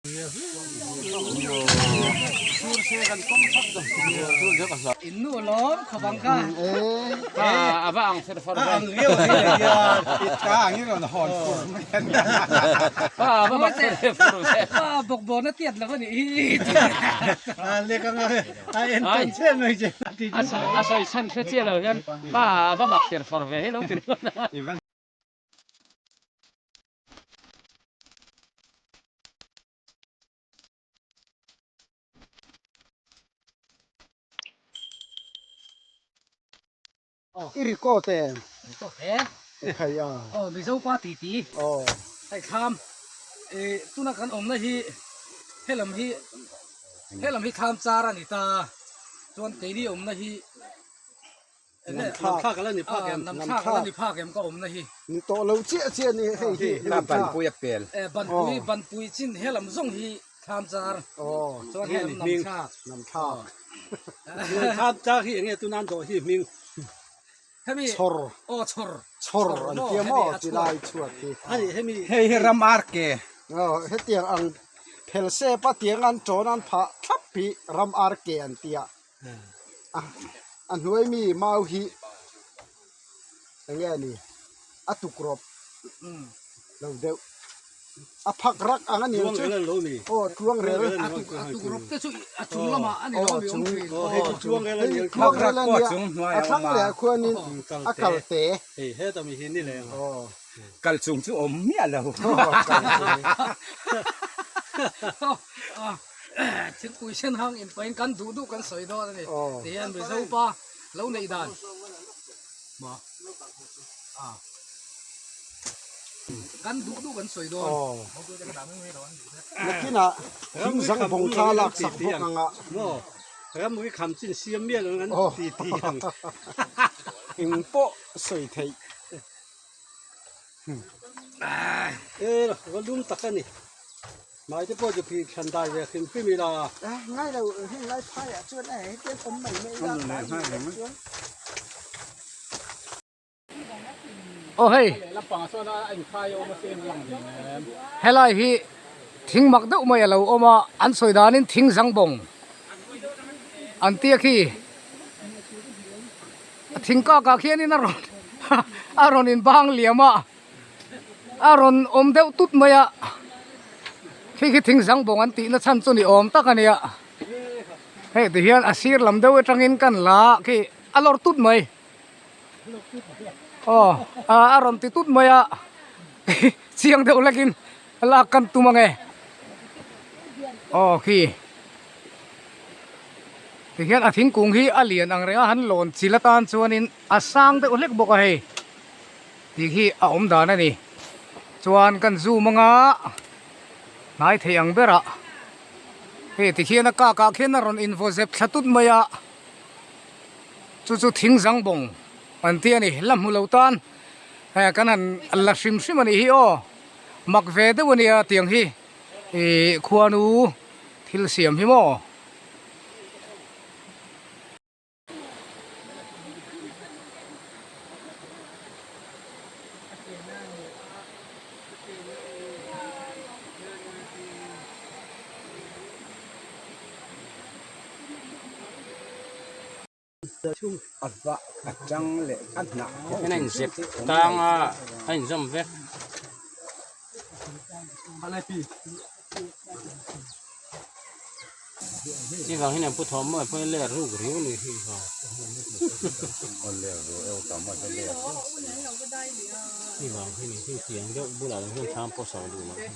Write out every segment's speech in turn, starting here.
In nu lawm khawp ang kha. A va ang fer far ve. Ang riau a ni hian. I ta ang in rawn hawn fur mai a nia. Pa a va bak fer fur ve. Pa bawkbawn a tiat lo a nih hi. A lek anga a en tawn che mai che. A sawi chhan hre chiah lo hian pa a va bak fer far ve hi lo ti ringawt a. I record em? Record e. Khai a. Aw Mizo pa ti ti. Aw. Hei thlam e tuna kan awmna hi helam hi helam hi thlam char a ni ta chuan keini awmna hi Namthlak ala ni phak em? Namthlak ala ni phak em ka awmna hi. Ni tawh lo chiah chiah ni hei hi. Ka banpui a pel. Banpui banpui chin helam zawng hi thlam char. Chuan helam namthlak. Namthlak. Thlam char hi enge tunan dawh hi hming. Hemi Chhawr. Aw chhawr. Chhawr an tia maw tilai chhuat hi. Ani hemi. Hei hi ram ar ke. Aw hetiang ang phel sep a tiang an tawn an phah thlap hi ram ar ke an tia. A hnuai mi mau hi eng nge ni a tukrawp lo deuh a phak rak ang a ni ang chu aw tluang rel a tukrawp te chu a chung lamah a ni lo mi awm thin aw hei chu tluang rel a ni tluang rel a nia a thlang leh ah khuanin a kal te hei heta mi hi ni leh ang aw kal chung chu awm miah lo Thingpui sen hang in pahin kan duh duh kan sawi dawn a ni. Ti hian Mizo pa lo neih dan maw kan duh duh kan sawi dawn. Nakinah thing zang bawng thla lak sak bawk ang a. Ramri kham chin siam mial ang an ti ti ang. Eng pawh sawi theih. E va lum tak a ni. Mai te pawh chu phih thlan dai ve hrim hrim ila. Ngai lo heng lai phai ah chuan a hetiang awm mai mai ila tlai ni chuan. Aw hei helai hi thing mak deuh mai a lo awm a an sawi danin thing zang bawng an tia khi a thing kak ah khianin a rawn a rawn in bang liam a. A rawn awm deuh tut mai a, khi khi thing zang bawng an tihna chhan chu ni awm tak a nia. Hei ti hian a sir lam deuh atangin kan la a khi a lawr tut mai. Aw a rawn ti tut mai a, chiang deuh lekin lak kan tum ange. Aw khi ti hian a thingkung hi a lian ang reng a han lawn chil atan chuanin a sang deuh hlek bawk a hei. Tih hi a awm dan a ni. Chuan kan zoom anga hnai thei ang berah hei ti khian a kak ah khian a rawn invaw zep thla tut mai a, chu chu thing zang bawng an ti a ni. La hmu lo tan hei kan han la hrim hrim a nih hi aw. Mak ve deuh a nia tiang hi ih khuanu thil siam hi maw. A va a tang leh a hnah khawp Hian a inzep tang a a inzawm vek. Chi vang hian an pu thawm mawi pawhin ler ruk riau ni hi ha. Chi vang hi ni hi tiang deuh bulah lo hian thlam pawh sawi duh loh hi.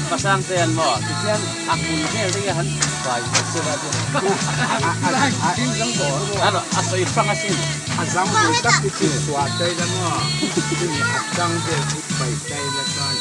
Pasang te an maw tichuan a hmun vel te hi han vai sela chu a sawi hrang asin. A zang pui tak hi chu chhuah tai la maw chumi a tang vel chu pai tai la chuan.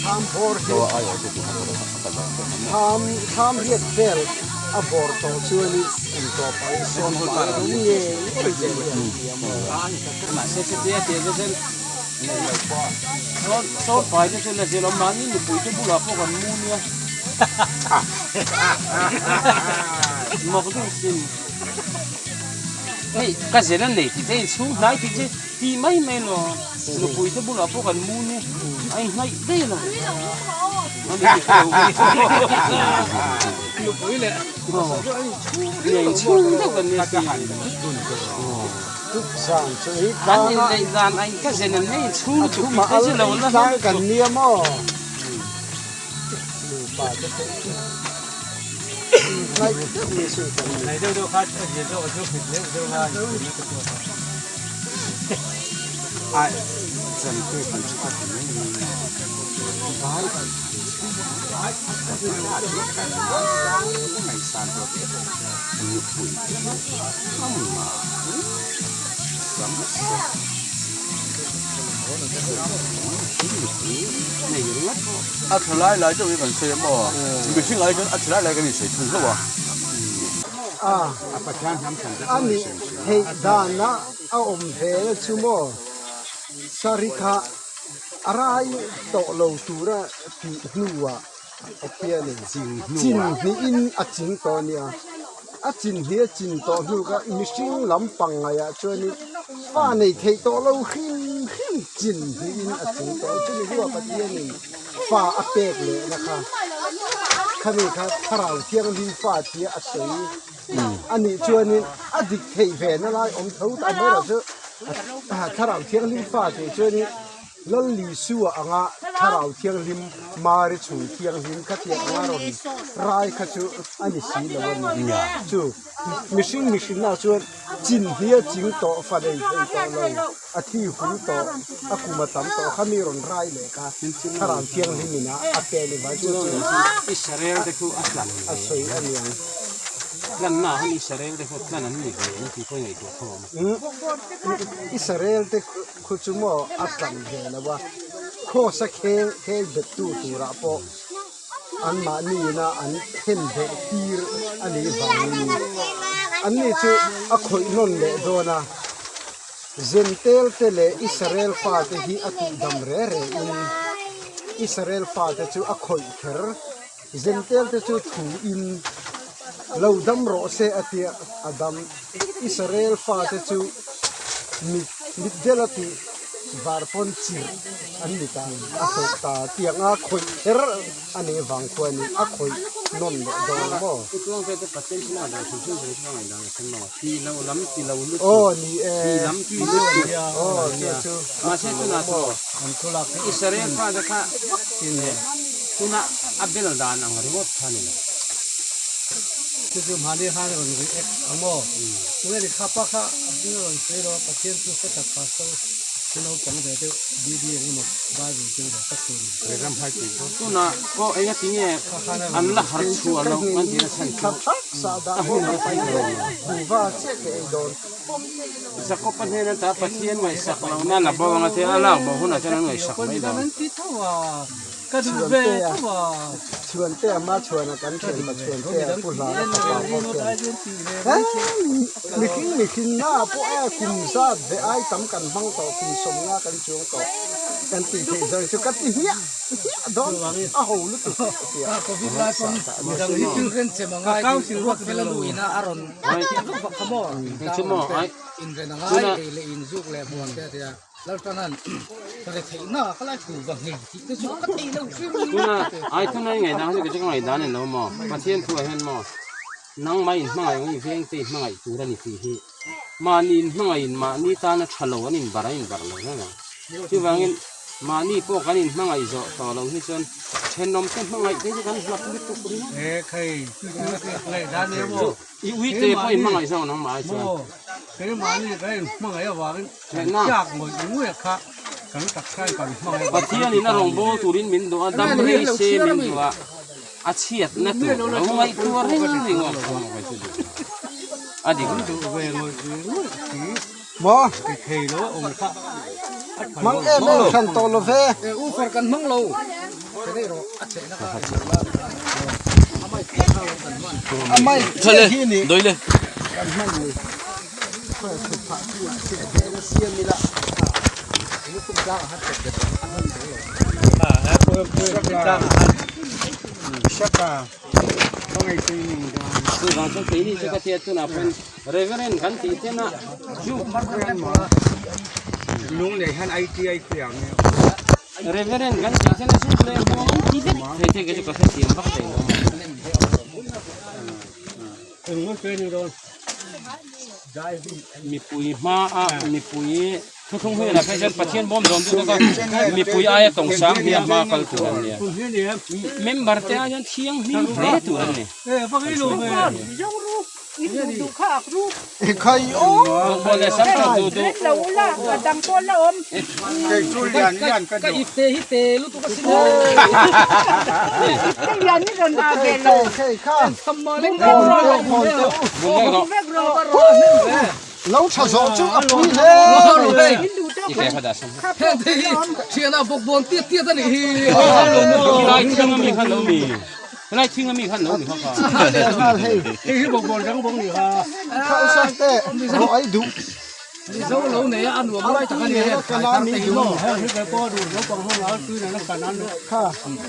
Thlam bawr hi thlam thlam riat vel a bawr tawh chuan in engtawp ah in sawn pah a nge ngei zel hi an ti a maw. Sawn pai te chu la zir awm mahni nupui te bulah pawh kan mu nia mak deuh sin hei ka zen a nei tih te inchhung hnai tih che ti mai mai lo nupui te bulah pawh kan mu nia a inhnaih daih lo nupui leh inchhung deuh kan nia Zan chu ei An tlang a. inneih dan a in ka zen an nei chhung A lutuk thum a tih te al chu lo ei la tlang kan nia maw? Nupa te pawh chu inhnaih deuh mai chu kan ni. Nei deuh deuh kha a zir deuh a chu hrit deuh deuh a in ka tuah a. Ai zan te kan chu ka ti mai mai a. Vai ngaihsan tur nupui A tha lai lai deuh hi kan sawi a maw? Mihring ai chuan a tha lai lai kan insawi thung hlauh a. A nih theih dana a awm ve na chu maw saree kha a rai tawh lo tura tih hnuah Pathianin chin hnihin a ching tawh a nia. A chin hnih a chin tawh hnu kha mihring lampang ngaihah chuanin fa nei theih tawh lo hrim hrim chin hnihin a ching tawh a. Chumi hnuah Pathianin fa a pek lehna kha khami kha Thlarau Thianghlim fa tia a sawi a nih chuanin a dik theih ve na lai awm tho ta amaherawhchu chu Thlarau Thianghlim fa tih chuanin Lallisua anga Thlarau Thianghlim, Mari chhung thianghlim kha tiang anga rawn rai kha chu a ni si lo a ni. Chu mihring mihrinna chuan chin hi a ching tawh, fa nei thei tawh lo, a thi hul tawh, a kum a tam tawh kha mi rawn rai leh kha Thlarau Thianghlim ina a pe a ni mai. Chu chu Israel te khu a tlan a sawi a ni ang. Tlanna han Israel te khu tlan an ni ve ang tih pawh i ngaihtuah tho ang. Israel te Khu chu maw a tlang ve lo a, cross a kheng kheng bet tu turah pawh anmahni ina an then beh tir a nih vangin anni chu a khawih nawn leh dawn a, Zentel te leh Israel fate hi a tihdam re re in Israel fate chu a khawih kher, Zentel te chu thu in lo dam rawh se a tia a dam. Israel fate chu mit mitdel a tih var pawn chirh an ni ta a hlawh ta tiang a khawih kher a nih vang khuanin a khawih nawn leh dawn maw? Aw ni e aw chu chu maw? Israel fate kha tuna a bel dan ang ringawt kha a ni lo. Chu chu mahni khan a rawn react ang maw? Tunge ni kha pa kha a hming a rawn sawi lo a, Pathian chu hre tak pastor chu naupang ve deuh BB eng emaw Bible chu ro tak tur a ni. Tunah pawh enga tinge an la harh chhuah loh an tih na chhan chu a hun a thleng lo. Jakob-a hnen ata Pathian ngaihsak lohna la bo anga te a lak bo hunah chuan an ngaihsak mai lo. Ka duh ve tho a. Chhuante a ma chhuan a kan thian pa chhuante a pu hlan a fapa pawh khian mihring mihring na pawh e kum zat ve ai tam kan hmang tawh kum sawm nga kan chuang tawh kan tih theih zawng chu ka ti hmiah hmiah dawn a ho lutuk a tia Covid lai pawn midang hi thil ren chem a ngai tih ruat fel a luin a a rawn vak vak kha maw inren a ngai ei leh inzuk leh hmuam te a tia. Laltanan ka re theih na ka lai thu va ngei tih te chu ka thei lo hrim. Tuna ai tuna i ngaihdan kha chu ka ngaihdan a ni lo maw? Pathian thu ah hian maw nangmah in hmangaih ang i veng te i hmangaih tur a ni tih hi Mahni inhmangaihin mahni tana tha lo an inbarh an inbarh lo hleng ang. Chuvangin mahni pawh kan inhmangaih zawh tawh lo hi chuan thenawm te hmangaih te hi kan hlap lutuk ringawt. Chu i ui te pawh inhmangaih zawk nangmah ai chuan. Pathianin a rawngbâwl turin min duh a, dam rei se min duh a. A chhiatna tur lo ngaihtuah reng ringawt a dik Maw? Hmang em em hran tawh lo ve. Ufer kan hmang lo. A mic chiah hi ni. Kan hman ni. Thutphah chungah chiah hian a siam ila. Chuvang chuan keini chu ka tia tunah pawhin Reverend kan tih ten a chu Reverend kan tih ten a chu leh huang an ti vek thei te kei chu ka hrethiam vak thei lo Mipui hmaa mipui thuthlung hnenah phei chuan Pathian bawm zawm duh bawk a, mipui aia tawng sang hi a hma kal tur an ni a, member te ah hian thianghlim hle tur an ni. Lo tha zawh chu a pui hle mai. Thiana bawk bawn tiat tiat a nih hi. Khilai thing ami khan lo mi. Khilai thing ami khan lo mi kha kha. Nghal hei. Hei hi bawk bawn rang bawk ni kha. Khau sang te rawh ai duh. Mizo lo nei a a nuam lai tak a ni heng thlai thar te hi maw. Heng hi kei pawh duh naupang ho ngal tui nena kan an duh. Kha.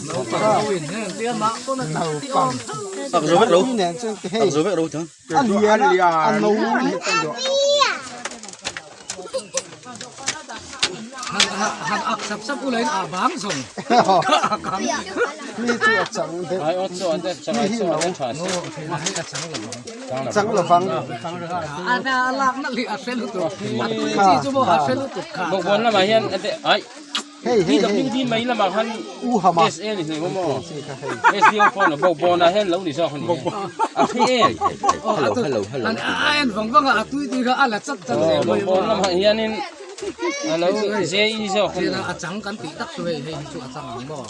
Naupang ho in heng tia mah pawn a ti awm tho. Tak zo vek ro. Tui nen chuan hei. Tak zo vek ro thang. A lian a a no Han ak sap sap ula in a bang zawng. Mi chu a chang deuh. Ai awt chu an te chang ai chu an tha si. Chang lovang. A na lak na li a hre lutuk. A tui chi chu maw a hre lutuk kha. Bawkbawn lamah hian ate ai Hei hei hei. PWD mai lamah khan U hama. SA ni hlei maw? SDO pawh a bawkbawnah hian lo ni zawk a ni. A phi em. Hello hello hello. A en vang vang a a tui tui kha a la chat chat zel mai. Bawkbawn lamah hianin a lo JE zawk a ni. A chang kan tih tak chu hei hei hi chu a chang ang maw.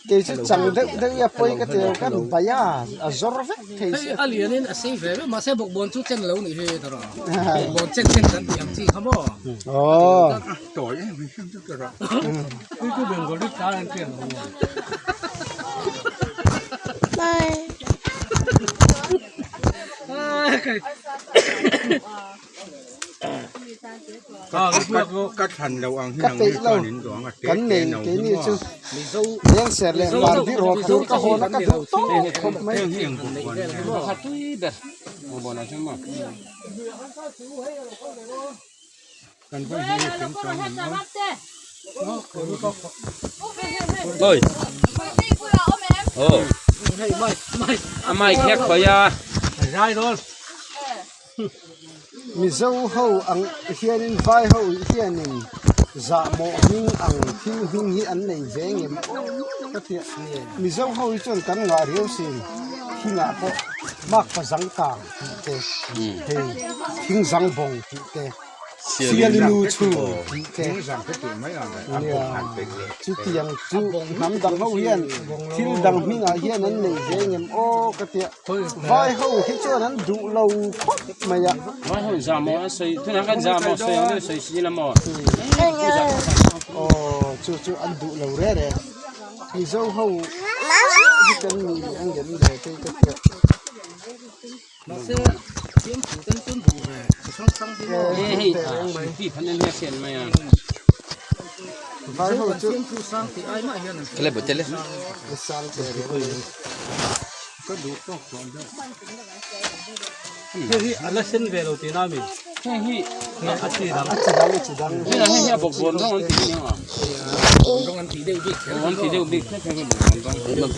Kei chu chang deuh deuh i a pawi ka ti lo kan bai a a zawr vek thei Hei a lianin a sei ve ve mahse bawkbawn chu chen lo nih hi tawrh bawkbawn chen chen kan tih ang chi kha maw. Aw. Ka peih lo kan nei keini chu lengser leh pardi rawt tur ka hawn a ka duh tawp khawp mai. Oi. Oh. A mic hiak khawih a. Mizo ho ang hianin vai ho hianin zahmawh hming ang thil hming hi an nei ve ngem ka ti a Mizo ho hi chuan kan ngah riau sin thingah pawh makpa zang kang tih te hei thing zang bawng tih te. Sialinu chu tih te nia chutiang chu hnam dang ho hian thil dang hmingah hian an nei ve ngem aw ka tia vai ho hi chuan an duh lo khawp mai a. Vai ho zah maw an sawi tunah khan zah maw sawi ang deuh sawi si la maw aw chu chu an duh lo reh reh Mizo ho hi kan nih leh ang ngem le te ka tia. Mahse fiamthu ten chuan duh ve chi hrang hrang hi maw. He hei ti phan en hian sian mai a. Vai ho chu fiamthu sang tih ai mah hian an Tele bu tele. Sang te reng mai. Ka duh tawk tawh deuh. Hei hi a la sen ve lo tih na mi. Hei hi a chi dang. A chi dang a chi dang. Hei hi a bawk bawn rawng an ti nia. Bawkbawn rawng an tih deuh bik kher An ti deuh bik kher kher bawkbawn rawng.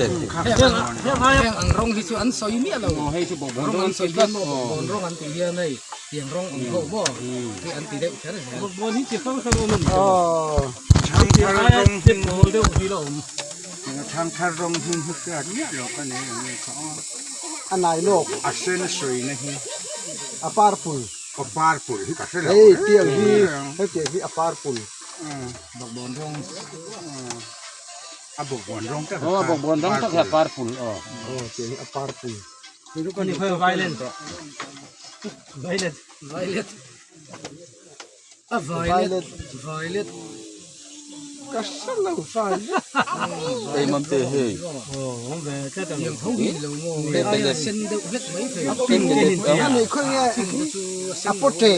Heng ang rawng hi chu an sawi miah lo. Hei chu bawkbawn Rawng rawng an an sawi ti hian tlat. maw bawkbawn rawng an tih hian hei tiang rawng ang ho maw hi an ti deuh kher zel. Bawkbawn hi chi hrang hrang awm a ni. Thangthar rawng Hei pawl deuh hi la awm. Thangthar rawng hi hmu hriat miah lo ka nei ang nge kha aw. A nai lawk. A sen sawi na hi. A purple. A purple hi ka hre lo. Hei tiang hi hei tiang hi a purple. Bawkbawn rawng. A bawkbawn rawng tak Aw a bawkbawn rawng tak hi a purple aw. Aw tiang hi a purple. Ni khawi violet. Violet. Violet. A violet. Violet. Ka hre lo violet. Hei mamte hei. Aw awm ve tlat ang. Tiang tho hi ni lo maw. Hei aia sen deuh hlek mai thei. A nih khawi nge a pawṭe.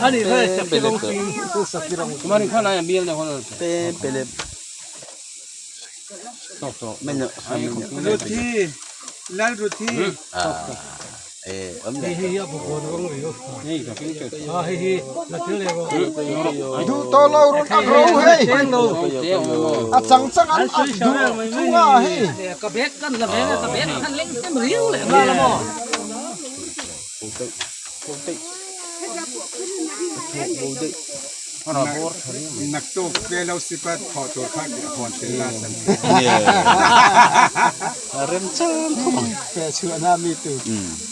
A nih khawi sakhi rawng hring. Sakhi rawng. Kumar in kha lai a bial deuh hawn. Tok tok. Ruthi Lal Ruthi. Hei hei a bawkbawn rawng ri ho. Hei ka ping che. A hei hi la thil leh rawh. Duh tawh lo rawn ak ro hei. Te awm maw. A chang chang an ak duh thung a hei. Ka bag kan la ve a ka bag khan leng hnem riau leh nghal a maw. Naktuk fellowship a thawh tur kha hawn tel la chan. Rem chang khawp ang. Fe chhuahna mi tur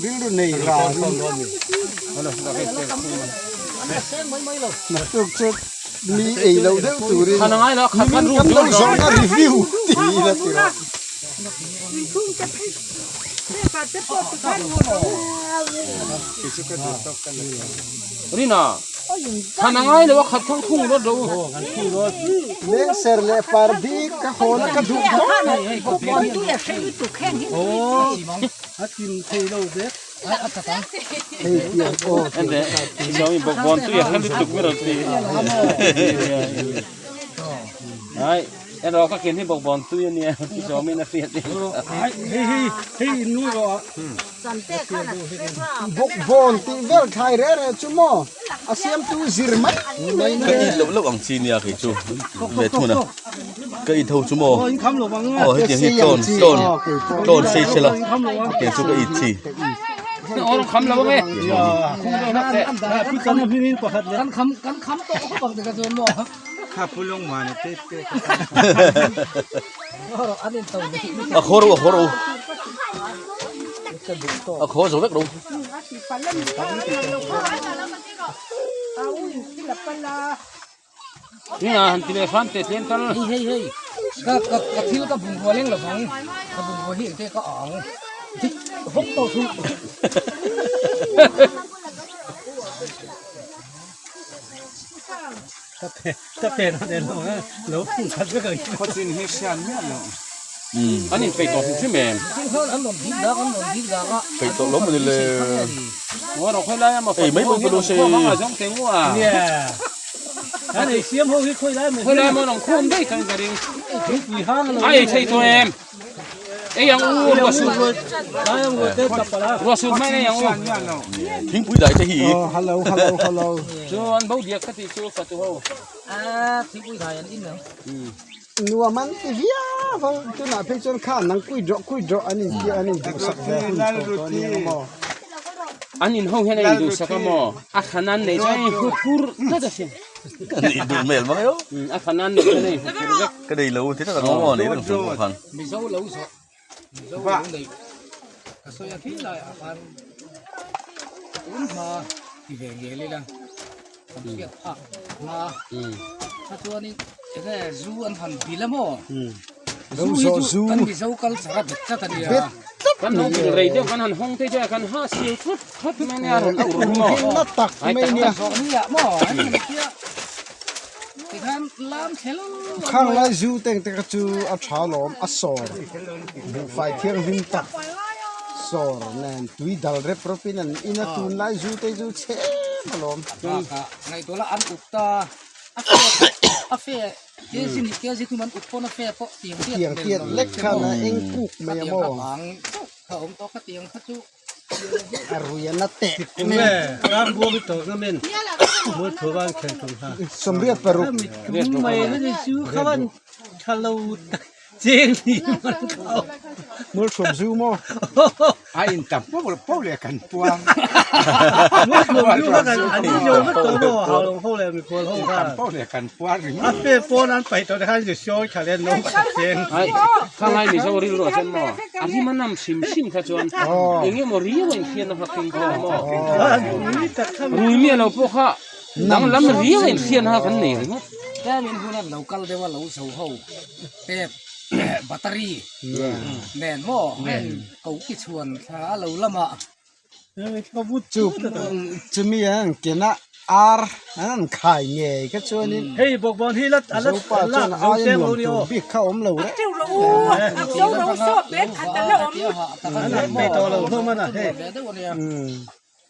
rilru nei ran in. Naktuk chu mi ei loh deuh turin nimin kan lo zawhna review tih ila ti rawh. Rina khan a ngai lo a khat khang khung rawt ro. Leng ser leh par bik ka hawn a ka duh dawn. A tim thei lo vek. Hei tiang aw Ende Xiaomi bawkbawn tui a hre lutuk ber a ti. Ai erawh ka ken hi bawkbawn tui a nia Xiaomi in a hriat hi. Hei hei hei in nu rawh a. Bawkbawn tih vel thlai reh reh chu maw a siamtu zir mai mai Ka it loh loh ang chi nia kei chu ve thun a ka it ho chu maw aw hetiang hi tlawn tlawn tlawn sei sela hetiang chu ka it chi. Aw kham lo ange. Kan kham kan kham tawh khawp ang te chuan maw. Kha pulung man te te. An in to leh. A khaw ro a khaw ro. A khaw zo vek ro. Nina han ti leh hram teh tlem tal. Hei hei hei ka ka ka thil ka bungrua leng lovang ka bungrua hi engte ka ang dik hawk tawh chu. Ka pen a nen lo a lo phung khat vek ang. Khawchin hi hriat miah lo. An in peih tawh hrim hrim em? An rawn bik dak an rawn bik dak a. Peih tawh lo mawni le. Ngaw rawh khawi lai a maw Ei mai pawh ka lo sei. Khawm anga zawng teh ngu a. Yeah. An ei siam ho hi khawi lai maw. Khawi lai maw nang khum daih chuan ka ring. Thingpui hang a lo. A ei thei tawh em? Ei ang u ruah sut. Lai ang ruah te tap ala. Ruah sut mai nei ang u. Thingpui dai te hi. Oh hello hello hello. Chu an bo diak ka tih chu fatu ho. A thingpui dai an in ang. Nuam an ti viau a tunah phei chuan kha nang kui drawh kui drawh an in tih an in duhsak ve hun chho tawh a ni ang maw. An in ho hian a in duhsak a maw? A thlan an neih chuan a in hut hur tlat a sin. An in duh hmel mang eo. A thlan an neih chuan a in hut hur vek. Ka nei lo ti tlat ang maw nei reng chung pawh khan. Mizo lo zawh Mizo lo neih ka sawi a khi laiah khan tun hma ti ve ngel ila kan hriat phak hma kha chuanin enge zu an han bil a maw zu hi chu kan Mizo culture a bet tlat a nia Kan lo bil rei deuh kan han hawng te chuan kan ha siau thut thut mai ania rawn auh ru maw Na tak mai nia. Zawh ni ah maw an han tia tikhan lam thel Khang lai zu teng te kha chu a tha lawm a sawr buhfai thianghlim tak sawr nen tui dal rep rep in an in a tunlai zu te chu chhem alawm. Bakah ngaihtuah la an up ta a fe a fe kg ni kg thum an up pawn a fe pawh tiang tiat Tiang tiat lek khan a eng kuk mai a maw. Khatiang kha bang chauh kha awm tawh khatiang kha chu. A rui a na teh 86. Mualthuam zu maw? A in tam po po le kan puang. Tam po le kan puang ringawt. Khangai Mizo rilru ah chuan maw a rim a nam hrim hrim kha chuan eng emaw riau a inhriatna kha keng kha maw rui miah lo pawh kha danglam riau a inhriatna kha kan nei ringawt. Tlemin hun an lo kal deuh a lo zo ho tep battery nen maw heng ko ki chhuan thla a lo lamah Chu chumi an kena ar an khai ngei kha chuanin hei bawkbawn hi la a la Zopa chuan aia nuam tur bik kha awm lo reng.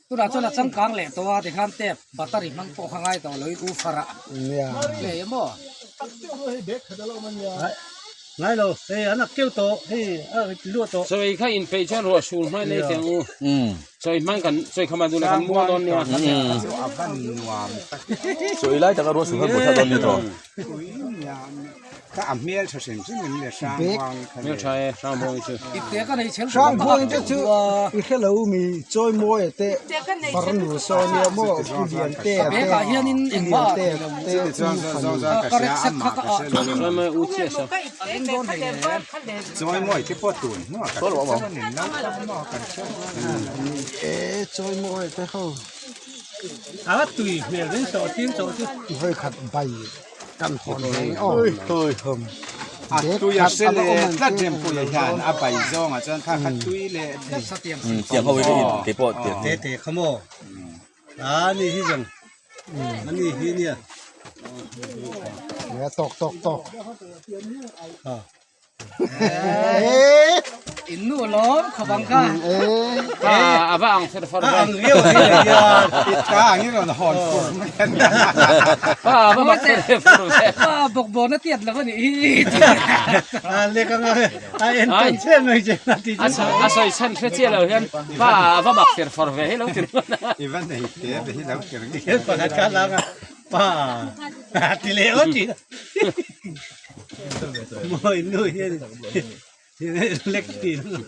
Tunah chuan a changkang leh tawh a tikhan tep battery hmang pawh kha ngai tawh lo in u farah leh emaw. Ngai lo hei an ak keuh tawh hei a luah tawh. Chawi kha in peih chuan ruah sul hmai nei teh ang u. Chawi hmang kan chawi khama duh leh kan muang dawn nia. Chawi lai taka ruah sul hmai buaithlak dawn nia tawh. Ka a hmel tha hrim hrim in le hrang buang kha le. Hmel tha e hrang buang hi chu. Hrang buang te chu i hre lo mi chawi mawi te farnu saw nia maw pu lian te a te pu lian te te u fanu. Chawi mawi u chiah sa. Chawi mawi te pawh tun hnuah ka hre chuan in lo kal maw kan hre. E chawi mawi te ho. A tui hmel ring sawh ching chawh chu. Vawi khat bai. Kan hawn reng aw. A tui a hre leh tlat Rempuia hian a bai zawngah chuan kha kha tui leh thei. Tiang ho hi ka in kei pawh tiang hi. Te te kha maw a ni hi zawng a ni hi nia. Tawk tawk tawk. In nu lawm khawp ang kha. Pa a va ang fer far ve. Ang riau a ni hian. I ta ang i rawn hawn fur mai a nia. Pa a va mak fer fur ve. Pa bawkbawn a tiat lo a nih hi. A lek anga a en tan che mai che a ti chu. A sawi chhan hre chiah lo hian pa a va mak fer far ve hi lo ti ringawt a. I va nei te ve hi lo ti ringawt. Hian pakhat kha lang a pa a ti leh awt thin a. Mawi nu hian lek thin a.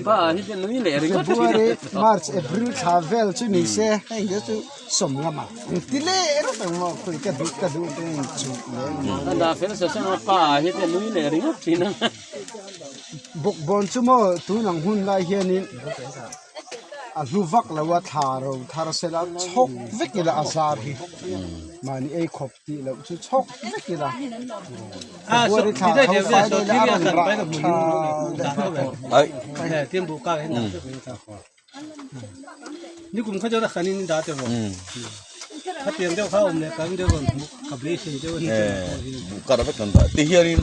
Pa hi chu nui leh ringawt thin a. February, March, April thla vel chu ni se heng te chu sawm ngam a. Ti leh rawt ang maw khawi ka duh ka duh te in chuh leh ang. A dah fel sa sang a pa hi chu nui leh ringawt thin a. Bawkbawn chu maw tun ang hun lai hianin a hlu vak lo a thla ro thar sela chhawk vek ila a zar hi mahni ei khawp tih loh chu chhawk vek ila February thla tho fai daih ila a rawn rah tha leh Kar vek kan dah ti hianin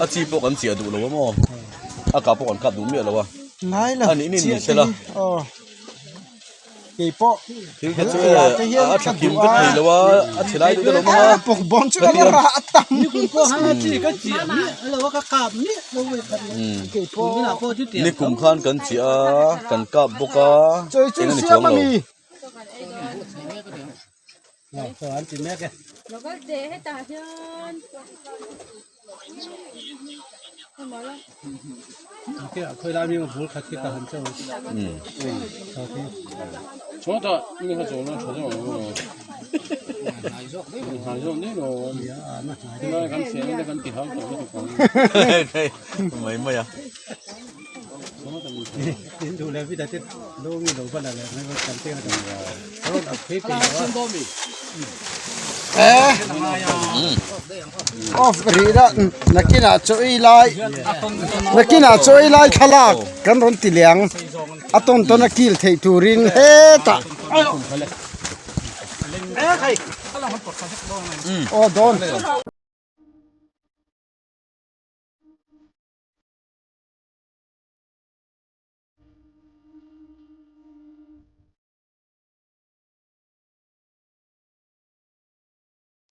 a chi pawh kan chiah duh lo a maw a kah pawh kan kap duh miah lo a a nih nih ni sela Keipawh thil kha chu e a tha kim vek thei lo a a chhe lai deuh te lo hmang a bawkbawn chu ka la rah a tam nikum khan kan chiah a kan kap bawk a chawi chu eng a ni siam chuang lo. ami. Mai mai a. Off rih la nakinah chaw ei lai nakinah chaw ei lai thlalak kan rawn ti leh ang a tawn tawn a kil theih turin hetah aw dawn.